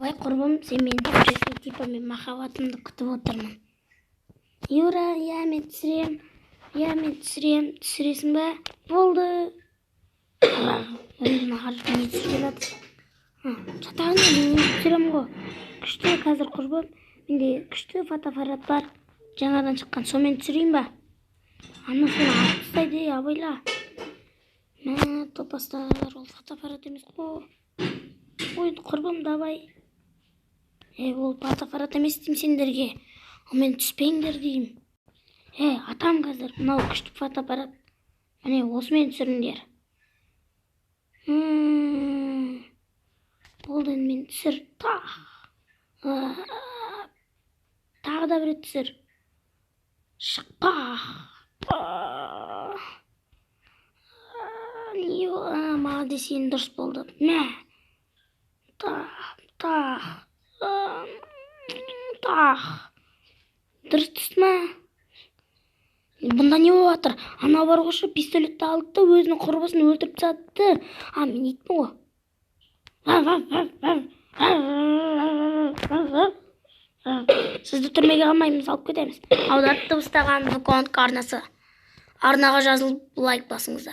Ой, құрбым, сен мені түсіресің, типа мен махаббатымды күтіп отырмын. Юра, иә, мен түсірем, иә, мен түсірем. Түсіресің ба? Болды. Ой, мына не түсіріп жатыр? Жатағында мен түсіремін ғой. Күшті қазір, құрбым. Менде күшті фотоаппарат бар. Жаңадан шыққан. Сонымен түсірейін ба? Ана сені атып тастайды, ей, абайла. Мә, топастар, ол фотоаппарат емес қой. Ой, құрбым, давай. Ей, ол фотоаппарат емес деймін сендерге. Онымен түспеңдер деймін. Ей, атам қазір, мынау күшті фотоаппарат. Міне, осымен түсіріңдер. Болды, енді мен түсір. Тақ. Тағы да бір рет түсір. Шықпа. Не, молодец, енді дұрыс болды. Мә. Тақ, тақ. Тақ. Дұрыс түсті ма? Бұнда не болып жатыр? Анау бар ғой, пистолетті алды да өзінің құрбысын өлтіріп тастады. А, мен итпін ғой. Сізді түрмеге қамаймыз, алып кетеміз. Аударып дыбыстаған Вконг арнасы. Арнаға жазылып, лайк басыңыздар.